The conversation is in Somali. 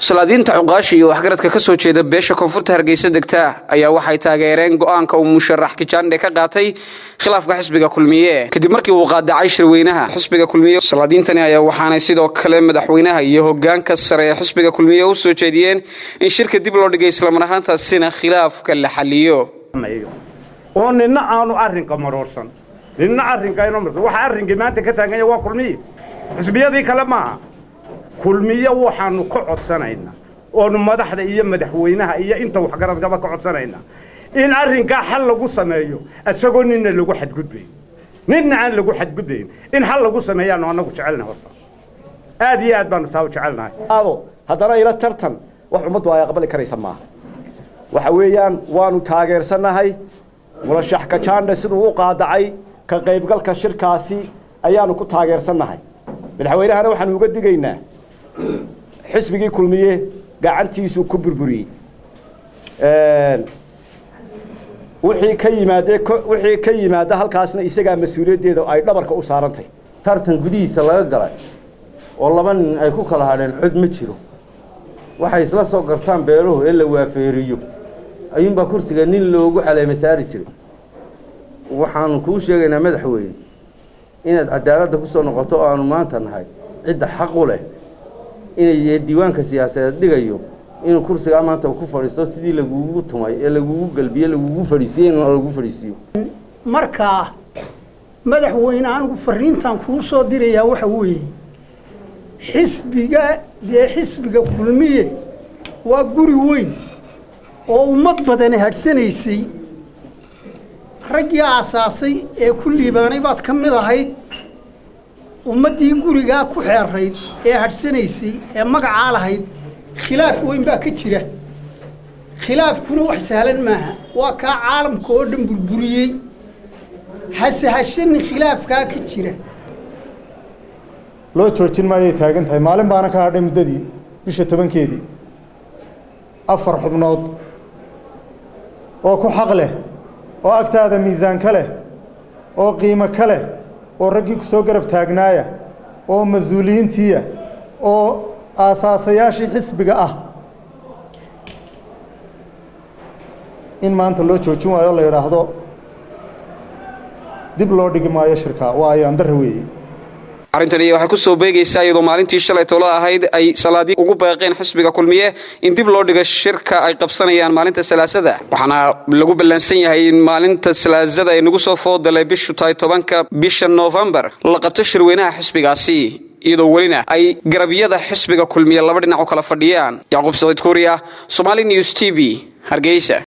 Salaadiinta, cuqaasha iyo waxgaradka ka soo jeeda beesha Koonfurta Hargeysa degta ayaa waxay taageereen go'aanka uu musharax Kijaandhe ka qaatay khilaafka xisbiga Kulmiye, kadib markii uu qaadacay shirweynaha xisbiga Kulmiye. Salaadiintani ayaa waxaanay sidoo kale madaxweynaha iyo hogaanka sare ee xisbiga Kulmiye u soo jeediyeen in shirka dib loo dhigay, islamar ahaantaasina khilaafka la xaliyo. Oo nina aanu arrinka maroorsan, nina arrinka inoo marsan. Waxa arrinkii maanta ka taagan yahay waa Kulmiye, xisbiyadii kale maaha. Kulmiye waxaanu ka codsanaynaa oonu madaxda iyo madaxweynaha iyo inta waxgaradkaba ka codsanaynaa in arrinkaa xal lagu sameeyo, isagoo nina lagu xadgudbayn, nina aan lagu xadgudbayn, in xal lagu sameeyaanu annagu jecelnahay. Horta aad iyo aad baanu taa u jecelnahay. Ado haddana ila tartan, wax ummaddu ay aqbali karaysa maaha. Waxa weeyaan, waanu taageersannahay murashax Kajaandhe. Siduu u qaadacay ka qaybgalka shirkaasi ayaanu ku taageersannahay. Madaxweynahana waxaanu uga digaynaa, xisbigii Kulmiye gacantiisuu ku burburiyey. Wixii ka yimaada halkaasna isagaa mas-uuliyaddeeda ay dhabarka u saarantay. Tartan gudihiisa laga galay oo laba nin ay ku kala hadheen cod ma jiro. Waxay isla soo gartaan beeluhu ee la waafeeriyo ayuunbaa kursiga nin loogu caleema saari jiray. Waxaanu kuu sheegaynaa, madaxweyne, inaad cadaaladda ku soo noqoto oo aanu maanta nahay cidda xaq u leh inay diiwaanka siyaasadeed dhigayo inuu kursigaa maanta ku fadhiisto, sidii lagugu tumay ee lagugu galbiye, lagugu fadhiisiiyey, in lagu fadhiisiiyo. Markaa madaxweyne, anigu fariintan kuu soo dirayaa waxa weeye, xisbiga dee xisbiga Kulmiye waa guri weyn oo ummad badani hadhsanaysay. Raggii aasaasay ee ku liibaanay baad ka mid ahayd. Ummaddii gurigaa ku xeerayd ee hadhsanaysay ee magacaa lahayd, khilaaf weyn baa ka jira. Khilaafkuna wax sahlan maaha, waa kaa caalamka oo dhan burburiyey. Hase hashanin khilaafkaa ka jira. Loo joojin maayay taagan tahay. Maalin baana ka hadhay muddadii, bisha 10-keedii. Afar xubnood oo ku xaq leh, oo agtaada miisaan ka leh, oo qiimo ka leh, oo raggii ku soo garab taagnaaya, oo mas-uuliyiintiiya, oo aasaasayaashii xisbiga ah, in maanta loo joojin waayo, la yidhaahdo dib loo dhigi maayo shirka, waa ayaan darra weeye. Arrintani waxay ku soo beegaysaa iyadoo maalintii shalay tolo ahayd ay salaadii ugu baaqeen xisbiga Kulmiye in dib loo dhigo shirka ay qabsanayaan maalinta Salaasada. Waxaana lagu ballansan yahay in maalinta Salaasada ay nagu soo foodalay, bishu tahay 10-ka bisha Noofembar, la qabto shirweynaha xisbigaasi, iyadoo welina ay garabyada xisbiga Kulmiye laba dhinac u kala fadhiyaan. Yacquub Saciid Kuuriya, Somali News TV, Hargeysa.